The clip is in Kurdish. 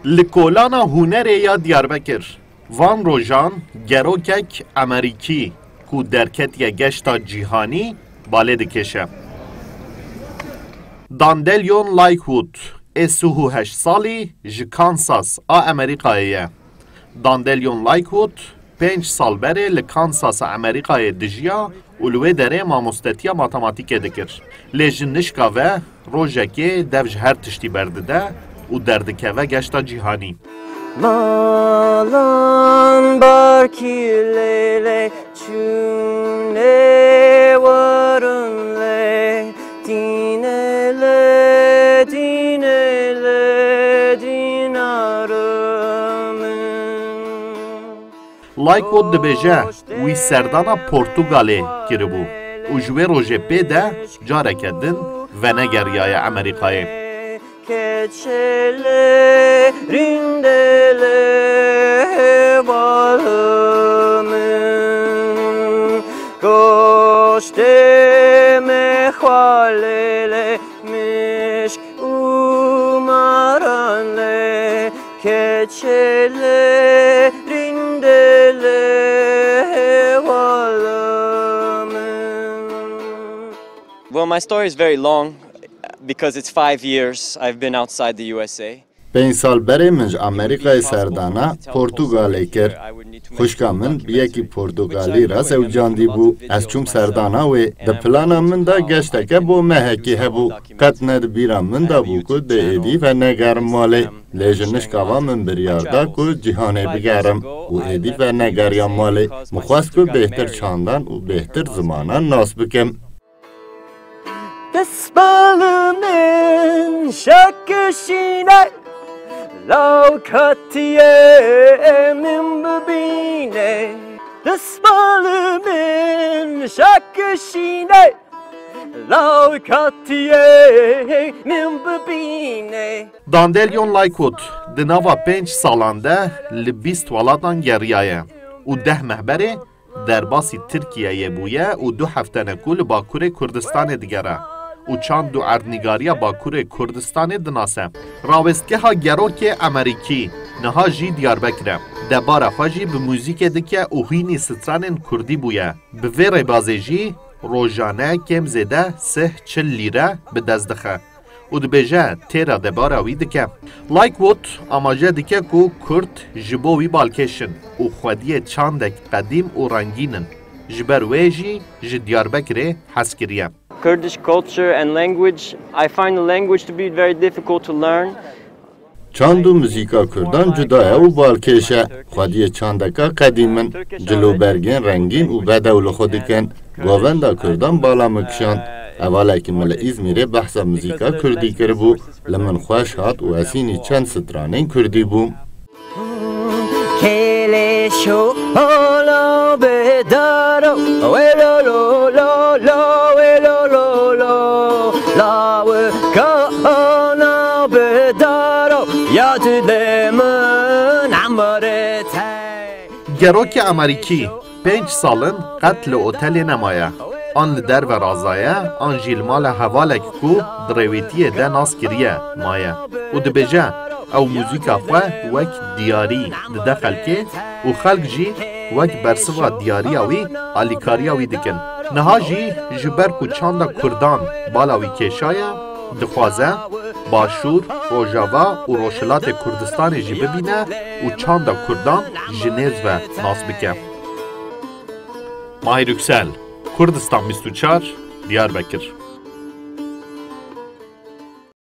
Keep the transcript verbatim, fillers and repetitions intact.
Li Kolana Hunerê ya Diyarbekir, van rojan gerokek Emerîkî ku derketiye geşta cîhanî balê dikêşe. Dandelion Lightwood ê sih û heşt salî ji Kansas a Emerîkayê ye. Dandelion Lightwood pênc sal berê li Kansasa Emerîkayê dijiya û li wê derê mamostetiya matematîkê dikir. Lê ji nişka ve rojekê dev ji her tiştî berdide û derdikeve geşta cîhanî. Malan barkî lê lê çûnê werin lê, dînê lê, dînê lê, dînarê min. Lightwood dibêje, wî serdana Portugalê kiribû û ji wê rojê pê de careke din venegeriyaye Emerîkayê. Keçê lê, rîndê lê, hevalê min, goştê mexwalê lê, mişk û maran lê, keçê lê, rîndê lê, hevalê min. Well, my story is very long because it's five years I've been outside the U S A. Pênc sal berê min ji Amerîkayê serdana Portugalê kir. Xwişka min bi yekî Portugalî re zewicandî bû. Ez çûm serdana wê. Di plana min de geşteke bo mehekî hebû. Qet ne di bîra min de bû ku dê êdî venegerim malê. Lê ji nişka ve min biryar da ku cîhanê bigerim û êdî venegeriya malê. Min xwest ku bêhtir çandan û bêhtir zimanan nas bikim. Destpala min şekişîne, law ketiye min bibîne. Destpala min şekişîne, law ketiye min bibîne. Dandelion Lightwood di nava pênc salan de li bîst welatan geriyaye û deh meh berê derbasî Tirkiyeyê bûye û du heftene ku li Bakurê Kurdistanê digere û çand û erdnîgariya Bakurê Kurdistanê dinase. Rawestgeha gerokê Emerîkî niha jî Diyarbekir e. Debara xwe jî bi muzîkê dike û hînî stranên kurdî bûye. Bi vê rêbazê jî rojane kêm zêde sih çil lîre bi dest dixe û dibêje têra debara wî dike. Lightwood amaje dike ku kurd ji bo wî balkêş in û xwediyê çandek qedîm û rengîn in. Ji ber wê jî ji Diyarbekirê hez kiriye. Kurdish culture and language, I find the language to be very difficult to learn. Çand û muzîka kurdan cuda ye û balkêş e. Xwediyê çandeka qedîm in. Cil û bergên rengîn û bedew li xwe dikin. Govenda kurdan bala min kişand. Hevalekî min li Îzmîrê behsa muzîka kurdî kiribû. Li min xweş hat û ez hînî çend stranên kurdî bûm. Keleşo hala bedaro, we lo lo lo lo, we lo lo lo, la we kana bedaro, ya tu de min amare te. Gerokê Amerîkî pênc sal in qet li otelê nemaye, an li derve razaye, an jî li mala hevalek ku di rêwîtiyê de nas kiriye maye û dibêje, ew muzîka xwe wek diyarî dide xelkê û xelk jî wek bersiva diyariya wî alîkariya wî dikin. Niha jî ji ber ku çanda kurdan bala wî kêşaye, dixwaze Başûr, Rojava û Rojhilatê Kurdistanê jî bibîne û çanda kurdan ji nêz ve nas bike. Mahir Yüksel, Kurdistan bîst û çar, Diyarbekir.